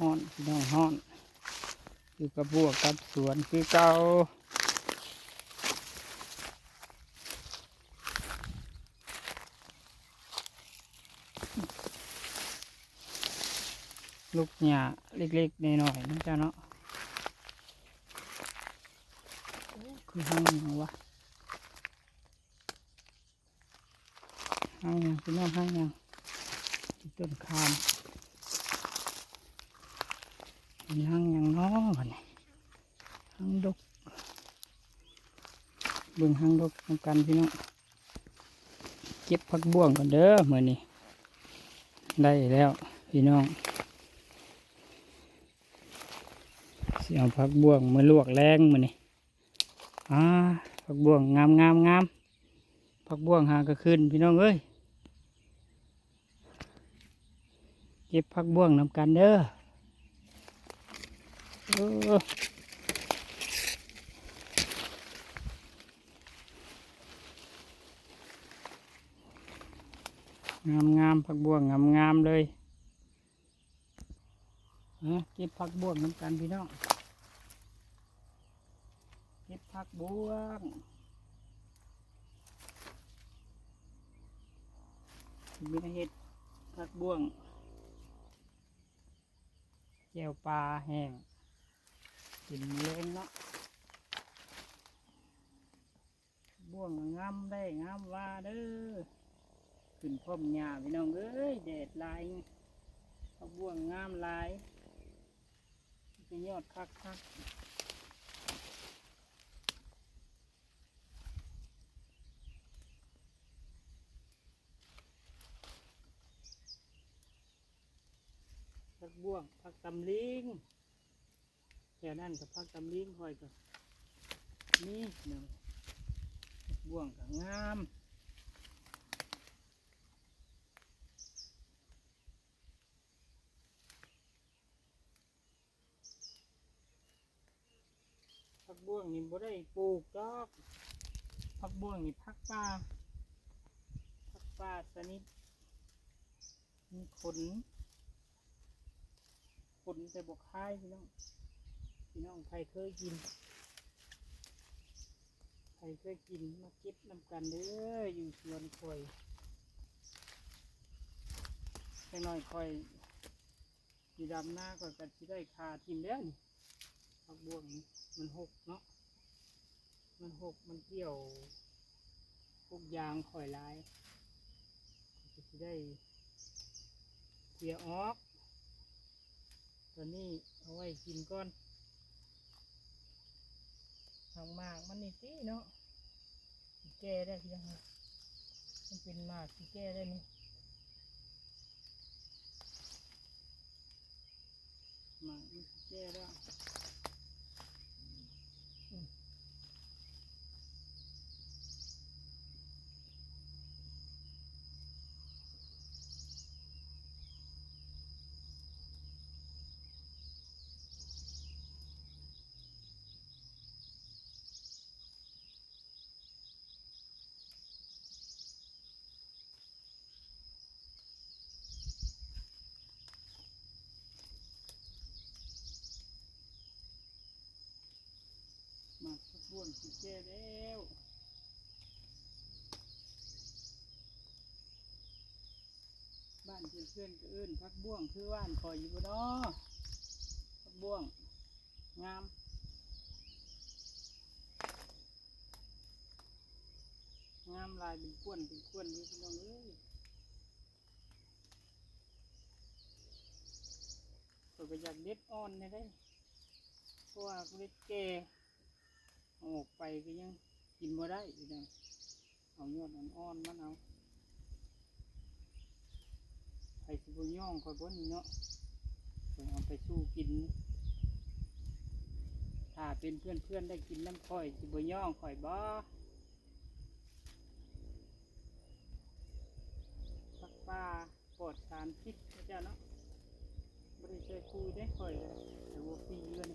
ຮ້ອນ ພີ່ນ້ອງ ຮ້ອນ ຢູ່ກັບຮົ້ວກັບສວນຄືເກົ່າ. ລູກຫຍ້າເລັກໆນ້ອຍໆນະເຈົ້າເນາະ. ໂອ້ ຄືຮັງຫຍັງວະ? ຮັງຫຍັງ ພີ່ນ້ອງ? ຮັງຫຍັງ? ທີ່ຕົ້ນຂາມ ເປັນຮັງຫຍັງເນາະບັດນີ້? ຮັງດົກ ເບິ່ງຮັງດົກນຳກັນ ພີ່ນ້ອງ. ເກັບຜັກບ້ວງກ່ອນເດີ ມື້ນີ້ ໄດ້ແລ້ວ ພີ່ນ້ອງ. ຊິເອົາຜັກບ້ວງມາລວກແລງມື້ນີ້. ອາ ຜັກບ້ວງງາມໆໆ ຜັກບ້ວງຫາກະຂຶ້ນ ພີ່ນ້ອງເອີຍ. ເກັບຜັກບ້ວງນຳກັນເດີ. ເອີ ງາມໆ ຜັກບ້ວງງາມໆເລີຍ. ເອີ ເກັບຜັກບ້ວງນຳກັນ ພີ່ນ້ອງ. ເກັບຜັກບ້ວງ ຊິມາເຮັດຜັກບ້ວງແຈ່ວປາແຫ້ງ ກິນມື້ແລງເນາະ. ບ້ວງງາມໄດ້ງາມວ່າເດີ ຂຶ້ນພ້ອມຫຍ້າ ພີ່ນ້ອງເອີຍ. ແດດຫຼາຍ ຜັກບ້ວງງາມຫຼາຍ ເປັນຍອດຄັກໆ. ຜັກບ້ວງ ຜັກຕຳລິງ ແຖວນັ້ນກໍຜັກຕຳລິງຂ້ອຍກໍມີເນາະ. ຜັກບ້ວງກໍງາມ. ຜັກບ້ວງນີ້ບໍ່ໄດ້ປູກດອກ ຜັກບ້ວງນີ້ຜັກປ່າ ຜັກປ່າຊະນິດມີຂົນ ຂົນແຕ່ບໍ່ຄາຍ ພີ່ນ້ອງ. ພີ່ນ້ອງໃຜເຄີຍກິນ ໃຜເຄີຍກິນມາເກັບນຳກັນເດີ ຢູ່ສວນຂ້ອຍ. ຈັກໜ້ອຍຂ້ອຍ ຊິດຳນາຂ້ອຍກໍຊິໄດ້ຂ້າຖິ້ມແລ້ວນີ້. ຜັກບ້ວງນີ້ມັນຮົກເນາະ ມັນຮົກ ມັນກ່ຽວກົກຢາງຂ້ອຍຫຼາຍ ຂ້ອຍກໍຊິໄດ້ເຄຍອອກ. ຕອນນີ້ເອົາໄວ້ກິນກ່ອນ. ໝາກ ໝາກມັນນີ້ຕິເນາະ ຊິແກ່ໄດ້ຄືຫຍັງ ມັນເປັນໝາກຊິແກ່ໄດ້ນີ້ ໝາກມັນຊິແກ່ແລ້ວ. ໝາກຜັກບ້ວງຊິແກ່ແລ້ວ. ບ້ານເພື່ອນໆກໍເອີ້ນຜັກບ້ວງຄືບ້ານຂ້ອຍຢູ່ບໍ່ນໍ? ຜັກບ້ວງງາມ ງາມຫຼາຍ ເປັນກວນເປັນກວນຢູ່ ພີ່ນ້ອງເອີຍ. ຂ້ອຍກໍຢາກເດັດອ່ອນແດ່ເດ້ ເພາະວ່າເດັດແກ່ ເອົາອອກໄປກໍຍັງກິນບໍ່ໄດ້ຢູ່ນະ ເອົາຍອດອ່ອນໆມັນເອົາ. ໃຜຊິບໍ່ຍ້ອງຂ້ອຍບໍ່ນີ້ເນາະ ຂ້ອຍເອົາໄປສູ່ກິນ. ຖ້າເປັນເພື່ອນໆໄດ້ກິນນຳຂ້ອຍ ຊິບໍ່ຍ້ອງຂ້ອຍບໍ່? ຜັກປ່າປອດສານພິດເຈົ້າເນາະ ບໍ່ໄດ້ໃສ່ປຸ໋ຍເດ້ຂ້ອຍ ແຕ່ວ່າປີເດືອນ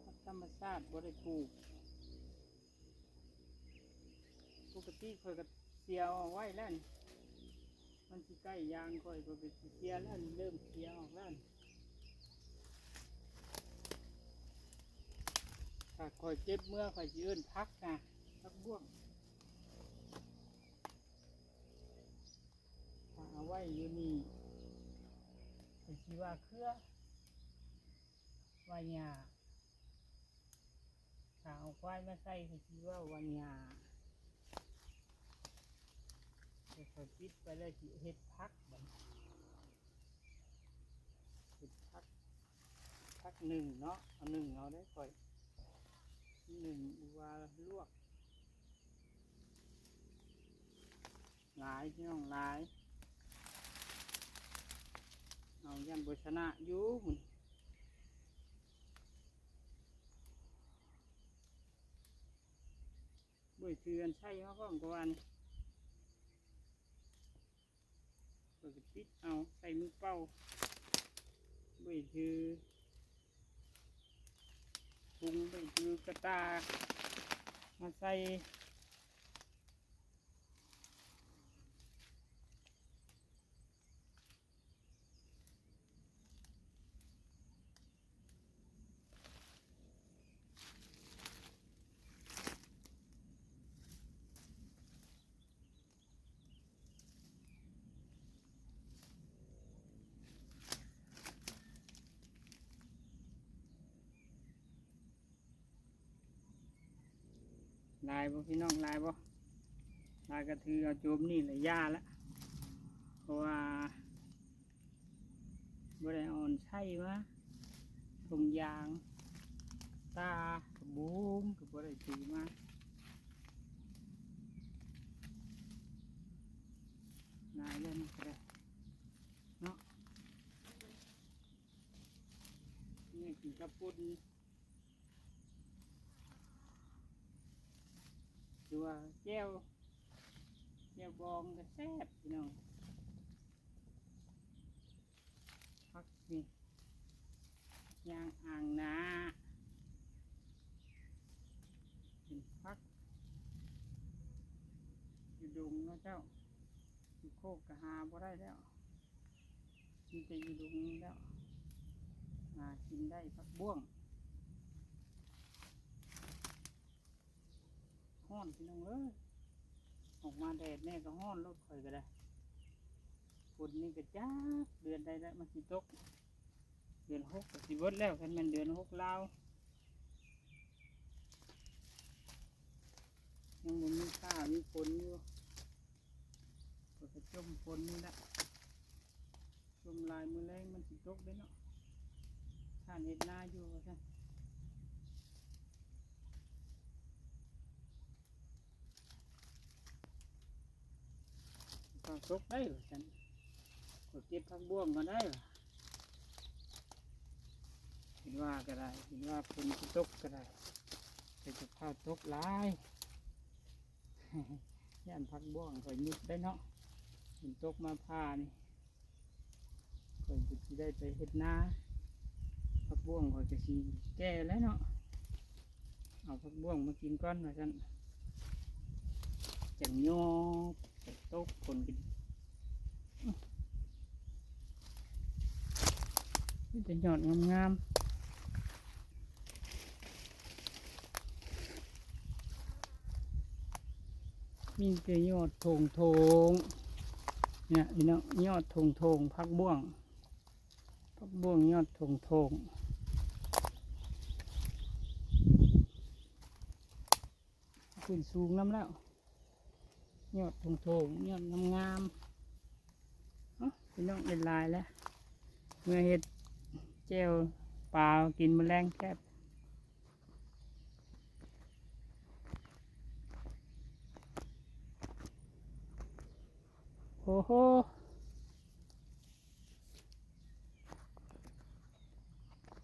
ຜັກທຳມະຊາດ ບໍ່ໄດ້ປູກ ປູກ ກະຕິຂ້ອຍກໍເສຍອອກໄວ້ແລ້ວນີ້ ມັນຊິໃກ້ຢາງຂ້ອຍ ຂ້ອຍກໍຊິເສຍແລ້ວນີ້ ເລີ່ມເສຍອອກແລ້ວນີ້. ຖ້າຂ້ອຍເກັບເມືອ ຂ້ອຍຊິເອີ້ນຜັກນະ ຜັກບ້ວງ. ຖ້າເອົາໄວ້ຢູ່ນີ້ ເພິ່ນຊິວ່າເຄືອ ວ່າຫຍ້າ. ຖ້າເອົາຄວາຍມາໃສ່ ເພິ່ນຊິເວົ້າວ່າຫຍ້າ. ແຕ່ຂ້ອຍປິດໄປແລ້ວ ຊິເຮັດຜັກບັດນີ້ ເຮັດຜັກ ຜັກໜຶ້ງເນາະ ເອົາໜຶ້ງເອົາເດ້ຂ້ອຍ ໜຶ້ງ ຫຼືວ່າລວກ. ຫຼາຍ ພີ່ນ້ອງ ຫຼາຍ ເອົາ ຢ້ານບໍ່ຊະນະຢູ່ມື້ນີ້. ບໍ່ໄດ້ຖືອັນໄຊມາພ້ອມ ກໍວ່ານີ້ ຂ້ອຍກໍປິດເອົາ ໃສ່ມືເປົ່າ ບໍ່ໄດ້ຖືຖົງ ບໍ່ໄດ້ຖືກະຕ່າມາໃສ່. ຫຼາຍບໍ່ພີ່ນ້ອງ ຫຼາຍບໍ່? ຫຼາຍກໍຖືເອົາໂຈມນີ້ລະຢ່າລະ ເພາະວ່າບໍ່ໄດ້ເອົາອັນໄຊມາ ຖົງຢາງ ຕາ ກະບຸງ ກໍບໍ່ໄດ້ຖືມາ. ຫຼາຍແລ້ວນີ້ກໍໄດ້ເນາະ ນີ້ກິນກັບປຸ້ນ ຫຼືວ່າແຈ່ວ ແຈ່ວບອງກໍແຊບ ພີ່ນ້ອງ. ຜັກນີ້ ຍ່າງອ່າງນາ ເປັນຜັກຢູ່ດົງເນາະເຈົ້າ ຢູ່ໂຄກກໍຫາບໍ່ໄດ້ແລ້ວ ມີແຕ່ຢູ່ດົງນີ້ແລ້ວ ຫາກິນໄດ້ຜັກບ້ວງ. ຮ້ອນພີ່ນ້ອງເອີຍ ອອກມາແດດແດ່ກໍຮ້ອນໂລດ ຂ້ອຍກໍໄດ້. ຝົນນີ້ກໍຈັກເດືອນໃດລະມັນຊິຕົກ ເດືອນຫົກກໍຊິເບິດແລ້ວ ຄັນແມ່ນເດືອນຫົກລາວ ຍັງບໍ່ມີຟ້າມີຝົນຢູ່ ຂ້ອຍກໍຈົ່ມຝົນນີ້ລະ ຈົ່ມຫຼາຍ ມື້ແລງມັນຊິຕົກເດ້ເນາະ ທ່ານເຮັດນາຢູ່ວ່າຊັ້ນ. ຟ້າຕົກໄດ້ວ່າຊັ້ນ ຂ້ອຍເກັບຜັກບ້ວງກໍໄດ້ວ່າ ເຫັນວ່າກໍໄດ້ ເຫັນວ່າຝົນຊິຕົກກໍໄດ້ ແຕ່ຈະຟ້າຕົກຫຼາຍ ຢ້ານຜັກບ້ວງຂ້ອຍໝຸດໄດ້ເນາະ ຝົນຕົກມາຟ້ານີ້ ຂ້ອຍກໍຊິໄດ້ໄປເຮັດນາ ຜັກບ້ວງຂ້ອຍກໍຊິແກ່ແລ້ວເນາະ ເອົາຜັກບ້ວງມາກິນກ່ອນວ່າຊັ້ນ ຈັ່ງຍອບ ຕົກຝົນກໍ ມີແຕ່ຍອດງາມໆ ມີແຕ່ຍອດໂທງໆ ເນຍພີ່ນ້ອງ ຍອດໂທງໆ ຜັກບ້ວງ ຜັກບ້ວງຍອດໂທງໆ ຂຶ້ນສູງນຳແລ້ວ ຍອດໂທງໆ ຍອດງາມໆ ເອົ້າ ພີ່ນ້ອງ ໄດ້ຫຼາຍແລ້ວ ເມືອເຮັດແຈ່ວປາກິນມື້ແລງແຊບ. ໂອ້ໂຫ